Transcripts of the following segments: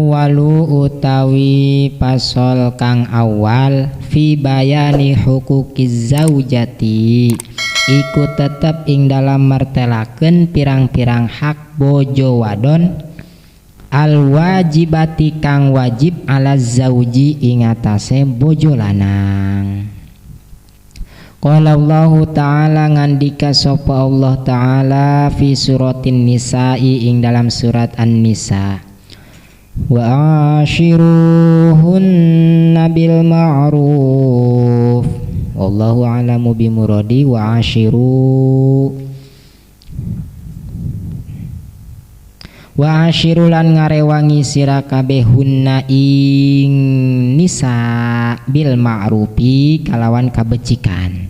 awwalu utawi pasol kang awal fi bayani huquqiz zaujati iku tetep ing dalam martelakeun pirang-pirang hak bojo wadon al wajibati kang wajib ala zauji ing atase bojo lanang. Qala Allahu ta'ala ngandika sapa Allah ta'ala fi suratin nisa'i ing dalam surat An-Nisa, wa ashiruhunna bil ma'ruf wallahu a'lamu bimuradi wa ashiru wa ashiru lan ngarewangi sira kabeh hunna ing nisa bil ma'rufi kalawan kabecikan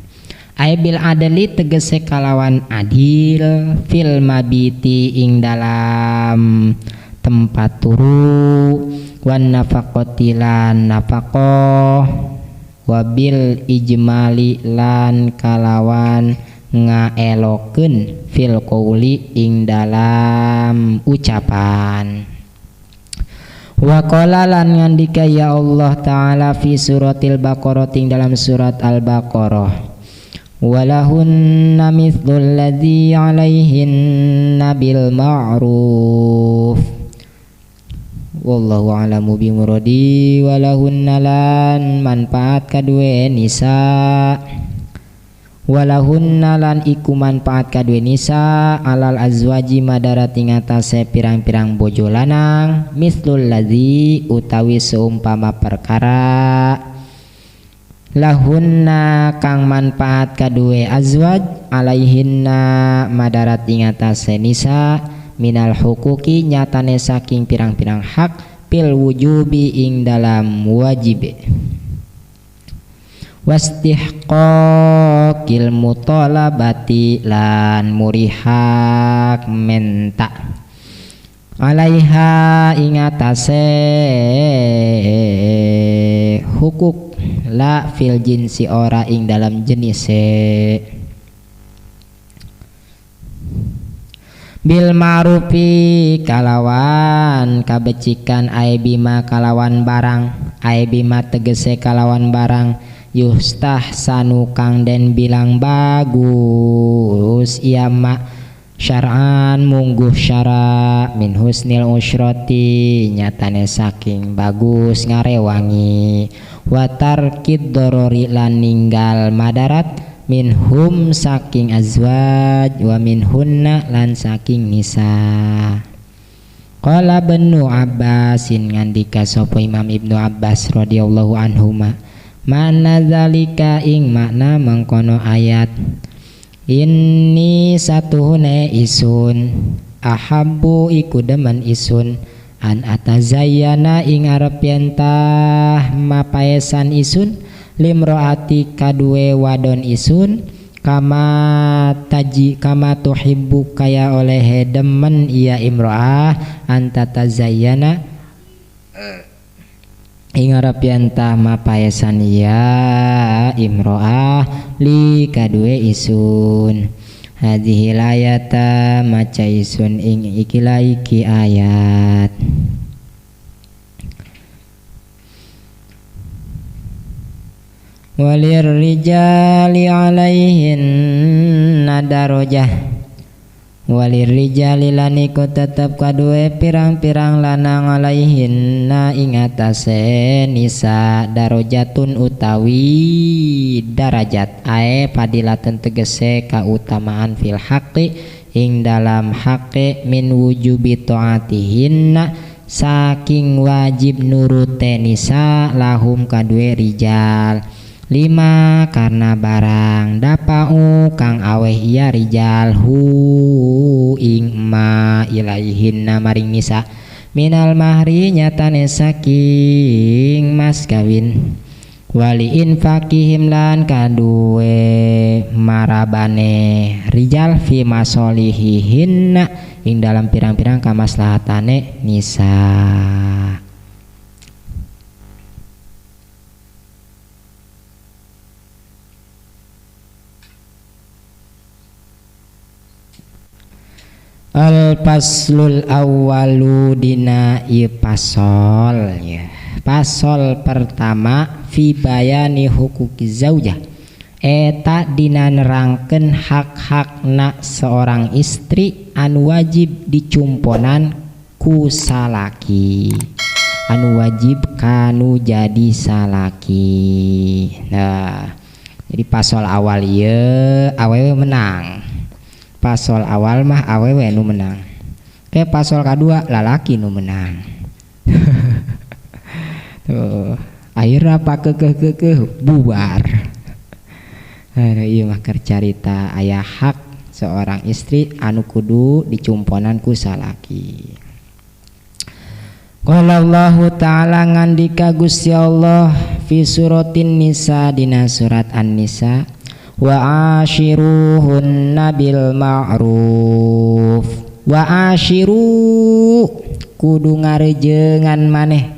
ay bil adli tegese kalawan adil fil mabiti ing dalam tempat turu wan nafaqati lan nafaqah wabil ijmali lan kalawan ngaelokeun fil qauli ing dalam ucapan. Wa qala lan ngandika ya Allah ta'ala fi suratil Baqarah ing dalam surat Al-Baqarah, walahunna mithlul ladzi 'alaihinna bil ma'ruf wallahu a'lamu bimuradi walahunna lan manfaat kadue nisa walahunna lan iku manfaat kadue nisa alal azwaji madarat ing atase pirang-pirang bojo lanang mithlul ladzi utawi seumpama perkara lahunna kang manfaat kadue azwaj alaihinna madarat ing atase nisa minal hukuki nyatane saking pirang-pirang hak pil wujubi ing dalam wajib wastihqaqil mutalabati lan murihak menta alaiha ing atase hukuk la fil jinsi ora ing dalam jenise bil ma'rufi kalawan kabecikan ai bima kalawan barang ai bima tegese kalawan barang yustahsanu kang den bilang bagus iya ma syar'an mungguh syara min husnil usrati nyatane saking bagus ngarewangi wa tarkid dorori lan ninggal madarat minhum saking azwaj wa minhunna lan saking nisa. Qala Ibnu Abbasin ngandika sapa Imam Ibnu Abbas radhiyallahu anhuma makna zalika ing makna mengkono ayat inni satuhune isun ahabbu iku demen isun an atazayyana ing arep yen tah mapaesan isun limroati kadue wadon isun kama taji kama tuhibbu kaya oleh demen iya imro'ah anta tazayyana ing arep yen tah mapaesan iya imro'ah li kadue isun. Hadhihi ayata maca isun ing ikilah iki ayat. Walir rijali alaihinna darajah walir rijali lan iku tetep kadue pirang-pirang lanang alaihinna ing atase nisa darajatun utawi darajat ae fadilatun tegese kautamaan fil haqqi ing dalam haqqi min wujubi taatihinna saking wajib nurute nisa lahum kadue rijal lima karena barang dapau kang aweh iya rijal hu ing ma ilaihinna maring nisa minal mahri nyatane saking mas kawin wali infakihim lan kaduwe marabane rijal fi masolihihinna ing dalam pirang-pirang kamaslahatane nisa. Al faslul awwalu dina ieu pasol ya. Pasol pertama fi bayani huquqi zaujah. Eta dina nerangkeun hak-hakna seorang istri anu wajib dicumponan ku salaki. Anu wajib kanu jadi salaki. Nah, jadi pasol awal ieu awewe menang. Pasol awal mah awewe nu menang. Ke pasol kadua lalaki nu menang. Tuh, akhirnya pak kekeh-kekeh bubar. Aduh, ieu mah keur carita aya hak seorang istri anu kudu dicumponan ku salaki. Qala Allahu ta'ala ngandika Gusti Allah fi suratin Nisa dina surat An-Nisa wa ashiruhunna bil ma'ruf. Wa ashiru kudu ngarejengan maneh,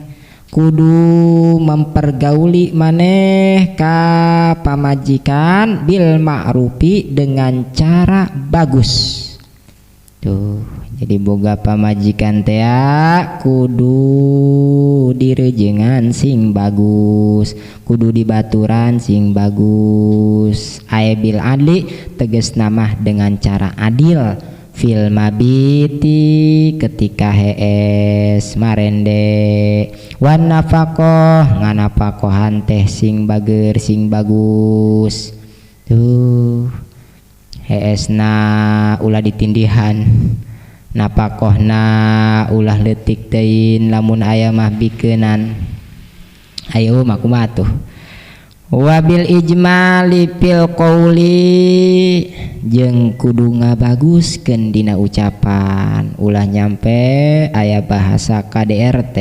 kudu mempergauli maneh ka pamajikan bil ma'rufi dengan cara bagus. Tuh, jadi boga pamajikan tea kudu direjengan sing bagus, kudu dibaturan sing bagus. Ae bil adli tegas namah dengan cara adil. Fil mabiti ketika hees marende, wan nafakoh nganafakohan teh sing bager sing bagus. Tuh, heesna ulah ditindihan, napakohna ulah leutik teuing lamun aya mah bikeunan. Ayo mah kumaha tuh. Wabil ijmali fil qauli jeung kudu ngabaguskeun dina ucapan, ulah nyampe aya bahasa KDRT,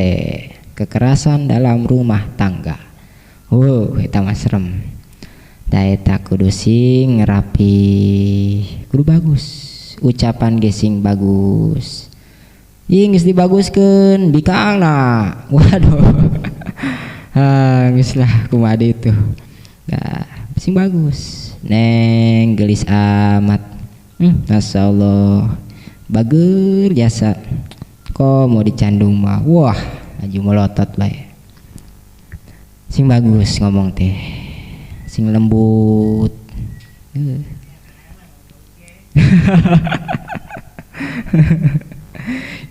kekerasan dalam rumah tangga. Eta mah serem. Da eta kudu sing rapi, kudu bagus, ucapan ge sing bagus. Ih geus dibaguskeun bikangna. Waduh. Ah, geus lah kumaha deui tuh. Nah, sing bagus. Neng gelis amat. Masyaallah. Bager jasa. Kok mau dicandung mah. Wah, laju melotot bae. Sing bagus ngomong teh. Sing lembut.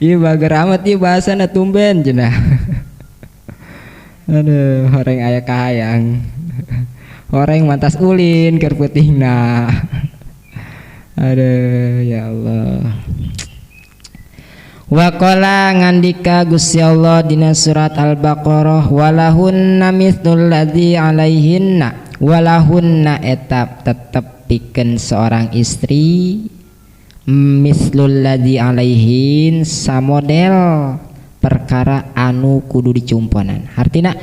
Ieu bager amat ieu bahasana tumben cenah. Aduh, horeng aya kahayang. Horeng mantas ulin keur peutingna. Aduh, ya Allah. Wa qala ngandika Gusti Allah dina surat Al-Baqarah walahunna mitslul ladzi alaihinna. Walahunna eta tetep pikeun seorang istri mislul ladzi alaihin samodel perkara anu kudu dicumponan. Hartina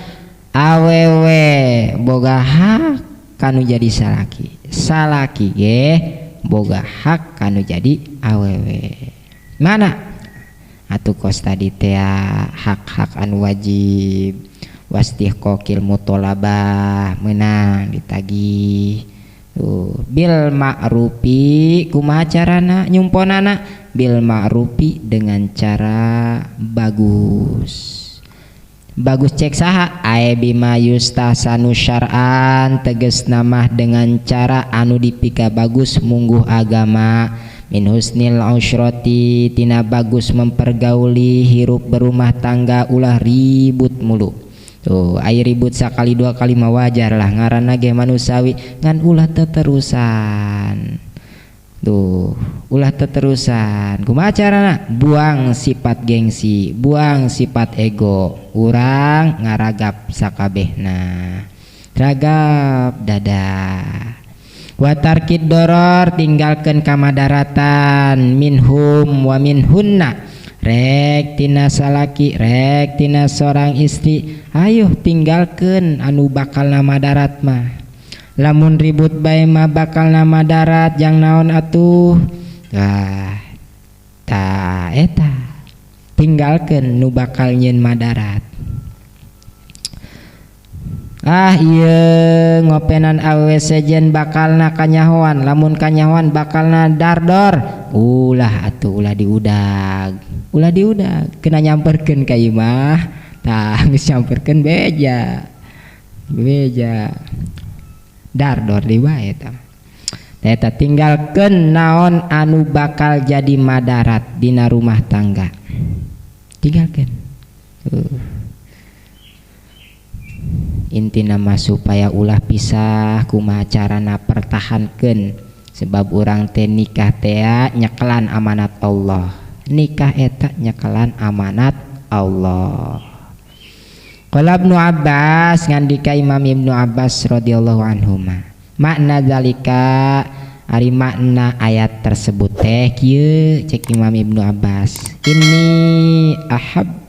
awewe boga hak kanu jadi salaki, salaki ge boga hak kanu jadi awewe. Mana atuh kos tadi teh hak-hak anu wajib wastihqaqil mutolabah menang ditagih. Tuh bil ma'rufi kumaha carana nyumponana? Bil ma'rufi dengan cara bagus. Bagus cek saha? Ae bima yustahsanu syar'an tegas namah dengan cara anu dipika bagus mungguh agama. Min husnil usrati tina bagus mempergauli hirup berumah tangga ulah ribut mulu. Tuh, ai ribut sakali dua kali mah wajar lah ngaranna ge manusawi ngan ulah teterusan. Tuh, ulah teterusan. Kumaha carana? Buang sifat gengsi, buang sifat ego. Urang ngaragap sakabehna. Ragap dada. Wa tarkid doror tinggalkeun kamadaratan minhum wa minhunna. Rek tina salaki, rek tina seorang istri, ayo tinggalkeun anu bakal nama darat mah. Lamun ribut bae mah bakal nama darat jang naon atuh. Wah, ta eta tinggalkeun nu bakal nyieun madarat. Ah ieu ngopenan awewe sejen bakalna kanyahoan, lamun kanyahoan bakalna dardor, ulah atuh ulah diudag. Ulah diudag, kena nyamperkeun ka imah. Tah geus nyamperkeun beja. Beja. Dardor di bae eta. Eta tinggalkeun naon anu bakal jadi madarat dina rumah tangga. Tinggalkeun. Intina mah supaya ulah pisah kumaha carana pertahankeun, sebab urang teh nikah teh nyekelan amanat Allah. Nikah eta nyekelan amanat Allah. Qala Ibnu Abbas, ngandika Imam Ibnu Abbas radhiyallahu anhuma, makna zalika ari makna ayat tersebut teh kieu cek Imam Ibnu Abbas, inni ahabbu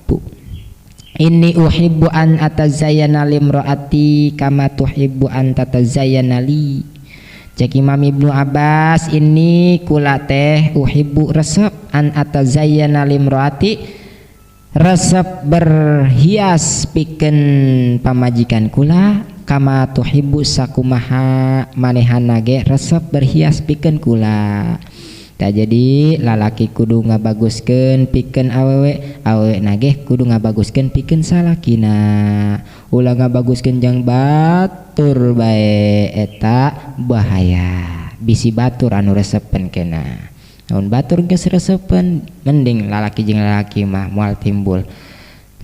inni uhibbu an atazayyana limraati kama tuhibbu an tatazayyana li. Cek Imam Ibnu Abbas, ini kula teh uhibbu resep an atazayyana limraati, resep berhias pikeun pamajikan kula, kama tuhibbu sakumaha manehana ge resep berhias pikeun kula. Tah jadi lalaki kudu ngabaguskeun pikeun awewe, awewe nage kudu ngabaguskeun pikeun salakina. Ulah ngabaguskeun jang batur bae eta bahaya. Bisi batur anu resepen kena. Lamun batur geus resepen mending lalaki jeung lalaki mah moal timbul.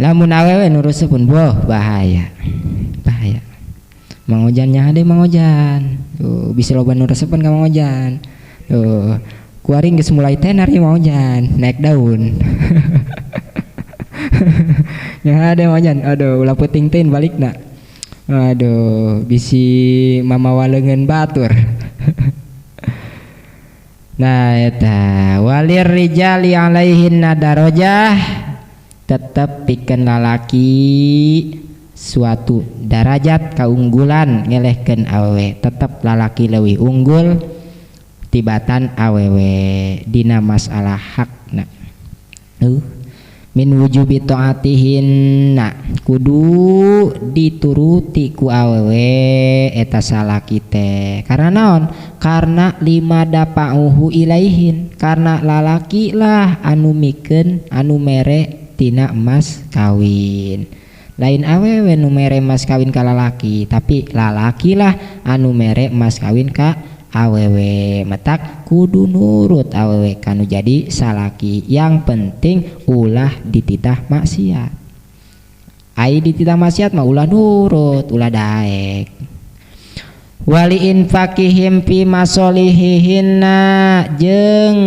Lamun awewe nu resepen boh bahaya. Bahaya. Mang Ojan nya hade Mang Ojan. Tuh bisi loba nu resepen ka Mang Ojan. Tuh kuaring geus mulai tenar ieu Mang Ojan, naik daun. Ya ada Mang Ojan, aduh ulah peuting teuing balikna. Aduh, bisi mamawa leungeun batur. Nah eta walir rijali alaihinna darajah, tetep pikeun lalaki suatu darajat kaunggulan ngelehkeun awewe, tetep lalaki leuwih unggul tibatan awewe dina masalah hakna. Min wujubi taatihinna, kudu dituruti ku awewe eta salaki teh. Karena naon? Karena lima dapa'uhu ilaihin, karena lalaki lah anu mikeun anu mere tina emas kawin. Lain awewe nu mere emas kawin ka lalaki, tapi lalaki lah anu mere emas kawin ka awewe. Metak kudu nurut awewe kanu jadi salaki. Yang penting ulah dititah maksiat. Ai dititah maksiat mah ulah nurut, ulah daek. Wali infaqihim fi masolihihinna, jeung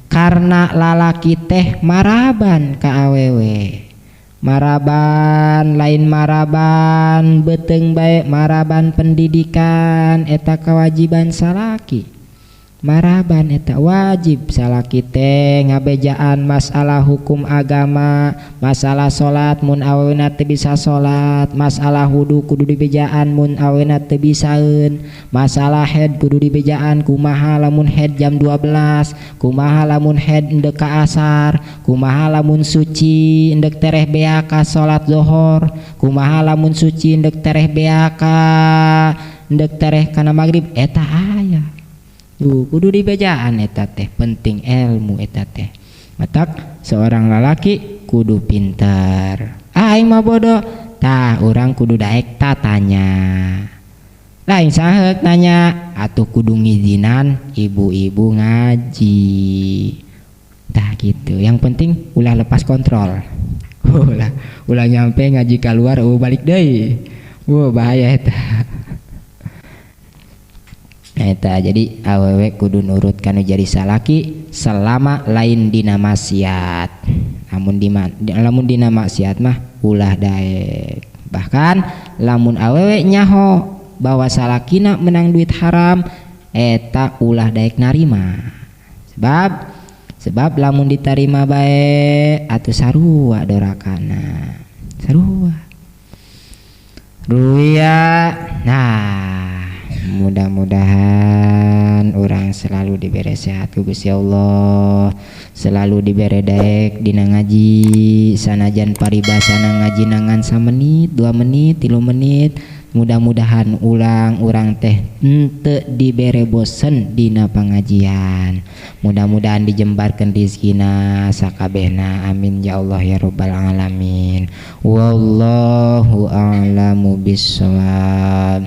karena lalaki teh maraban ka awewe. Maraban lain maraban beuteung bae, maraban pendidikan eta kewajiban salaki. Maraban eta wajib salaki teh ngabejaan masalah hukum agama, masalah salat mun awena teu bisa salat, masalah wudu kudu dibejaan mun awena teu bisaeun, masalah head kudu dibejaan kumaha lamun head jam 12, kumaha lamun head endek ka asar, kumaha lamun suci endek tereh bea ka salat zuhur, kumaha lamun suci endek tereh bea ka endek tereh kana magrib, eta aya. Duh, kudu dibejaan eta teh, penting ilmu eta teh. Matak seorang lalaki kudu pintar. Ah aing mah bodoh. Tah urang kudu daek tatanya. Lain saheuk nanya, atuh kudu ngizinan ibu-ibu ngaji. Tah gitu. Yang penting ulah lepas kontrol. Ulah, ulah nyampe ngaji keluar oh balik deui. Wah bahaya eta. Eta jadi awewe kudu nurut kanu jadi salaki selama lain dina maksiat. Lamun dina maksiat mah ulah daek. Bahkan lamun awewe nyaho bahwa salakina menang duit haram eta ulah daek narima. Sebab lamun ditarima bae atuh sarua dorakana. Sarua. Ruya. Nah, mudah-mudahan orang selalu diberi sehat ku Gusti Allah, selalu diberi daek dina ngaji, sanajan paribasana ngaji nangan samenit, 2 menit, 3 menit, Mudah-mudahan ulang urang teh henteu dibere bosen dina pengajian. Mudah-mudahan dijembarkeun rizkina sakabehna. Amin ya Allah ya rabbal alamin. Wallahu a'lamu bissawab.